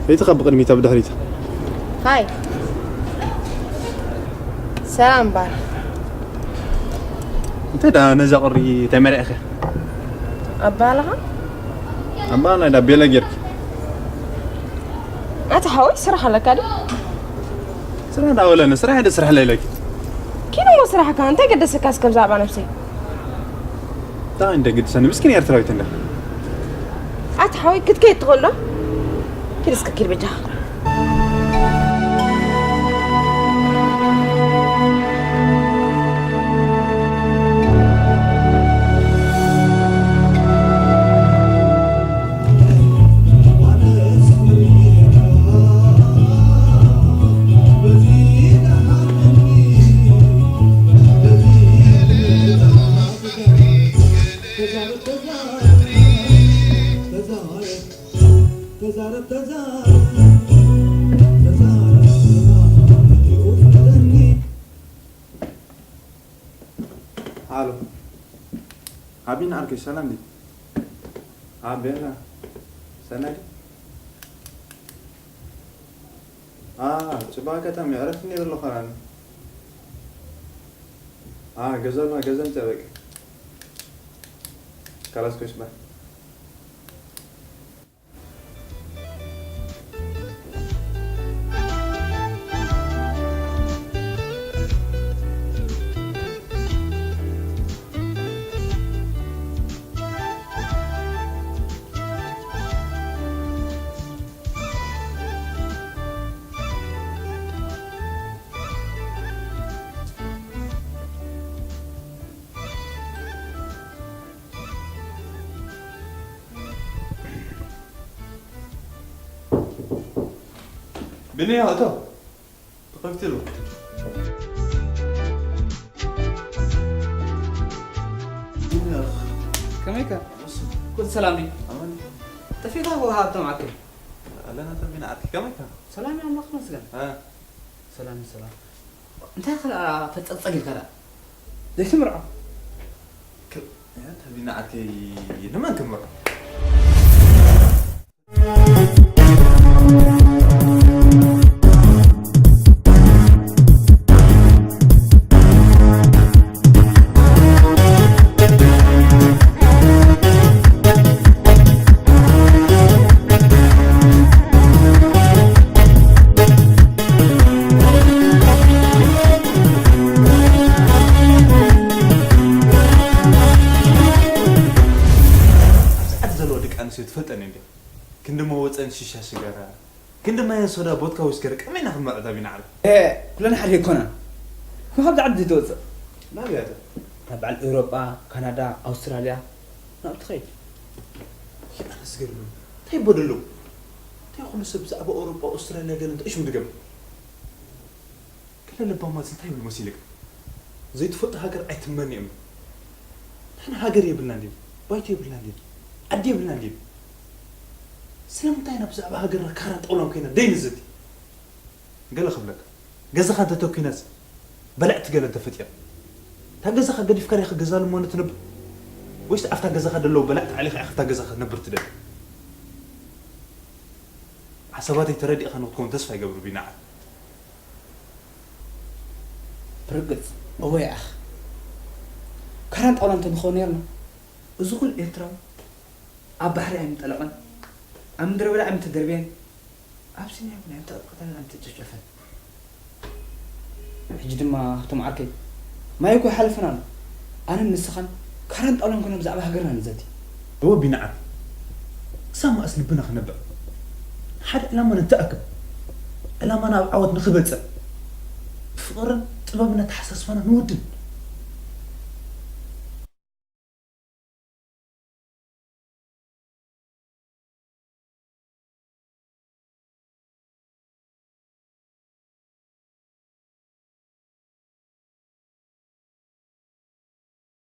ቤትኻ ብቕድሚት ኣብ ድሕሪት። ሃይ። ሰላም እምበኣር። እንታይ ደኣ ነዛ ቁሪ ተመሪዕኺ? ኣባልኻ? ኣባል ናይ ዳ ቤላ ጌርኪ። ኣታ ሓወይ ስራሕ ኣለካ ድዩ? ስራሕ ዳወለነ፣ ስራሕ ዶ ስራሕ ለይለኪ? ኪድ እሞ ስራሕካ፣ እንታይ ገደሰካስ ከም ዛዕባ ነብሰይ? እንታይ እንደግድሰኒ፣ ምስኪን ኤርትራዊት እንዳ። ኣታ ሓወይ ክትከይድ ትኽእል ዶ? ኪድ እስከ ኪድ በጃኻ። ሃሎ። ኣቢና ዓርከይ፣ ሰላም ድዩ? ኣቤላ፣ ሰናይ ድዩ? ኣ፣ ጽቡቕ ኣጋጣሚ፣ ዕረፍቲ ነይሩ ኣለኹ ኣነ። ኣ፣ ገዛ፣ ገዛ ምጸበቂ። ካላስ ኮሽ ባይ። ብንያ፣ እቶ ተኸፊቱ ኣሎ። ከመይካ? ኩሉ ሰላም ድዩ? ኣማን። ጠፊእካ እኮ ሃብቶም ዓርከይ። ኣለና ተንቢና ዓርከይ፣ ከመይካ? ሰላም እዩ፣ ኣምላኽ ይመስገን። እ። ሰላም፣ ሰላም። እንታይ ከ ደኣ ፈጸግጸግ ኢልካ ደኣ? ዘይትምርዖ? ክ-፣ እ፣ ተንቢና ዓርከይ፣ ንመን ክምርዖ? ኣብዚ ዓዲ ዘለዋ ደቂ ኣንስትዮ ትፈልጠን እንድያ። ክንዲ መወፀን ሽሻ ሽጋራ፣ ክንዲ ማየን ሶዳ ቦድካ ዊስከር ከመይ ኢና ክንመርዖ ቢና ዓርከይ? ኤ፣ ኩለን ሓደ ኣይኮናን። እሞ ካብዚ ዓዲ ዘይትወፅእ? ናበይ እያ? ናብ በዓል ኤውሮጳ፣ ካናዳ፣ ኣውስትራልያ፣ ናብኡ ትኸይድ። ኣነ ዝገርመኒ፣ እንታይ ይበደሉ? እንታይ ኩሉ ሰብ ብዛዕባ ኤውሮጳ፣ ኣውስትራልያ ገለ እንታይ ሽሙ ዝገብር? ገለ ለባማት እንታይ ይብሉ መሲልካ? ዘይትፈልጦ ሃገር ኣይትመን እዮም። ንሕና ሃገር የብልናን ድዩ? ባይቶ የብልናን ድዩ? ዓዲ የብልናን ድዩ? ስለምንታይ ኢና ብዛዕባ ሃገርና ካራን ጣውላን ኮይና ደይ ንዘቲ? ገለ ክብለካ፣ ገዛኻ እንተተኲናስ በላዕቲ ገለ እንተፈጢራ፣ እታ ገዛኻ ገዲፍካ ዲኻ ገዛ ልመኖ ትነብር? ወይስ ኣብታ ገዛኻ ዘለዉ በላዕቲ ዓሊኻ ኢኻ ኣብታ ገዛኻ ክትነብር ትደሊ? ሓሳባተይ ተረዲእኻኒ ክትከውን ተስፋ ይገብር ቢናዓል። ብርግጽ፣ እወ ይኣኽ። ካራን ጣውላን እንተንኸውን ነይርና፣ እዚ ኩሉ ኤርትራዊ ኣብ ባሕሪ ኣይምጠለቐን፣ ኣብ ምድረ በዳ ኣይምተደርበየን፣ ኣብ ሲናይ እውን ኣይምተቐጥቀጠን ኣይምተጨፍጨፈን። ሕጂ ድማ ሃብቶም ዓርከይ፣ ማይ እኮ ይሓልፈና ኣሎ። ኣነን ንስኻን ካራን ጣውላን ኮይና ብዛዕባ ሃገርና ንዘቲ። እወ ቢንዓም፣ ክሳብ መኣስ ልብና ክነብዕ? ሓደ ዕላማ ንተኣከብ። ዕላማና ኣብ ዓወት ንኽበጽሕ፣ ብፍቕርን ጥበብን ኣተሓሳስባና ንውድን።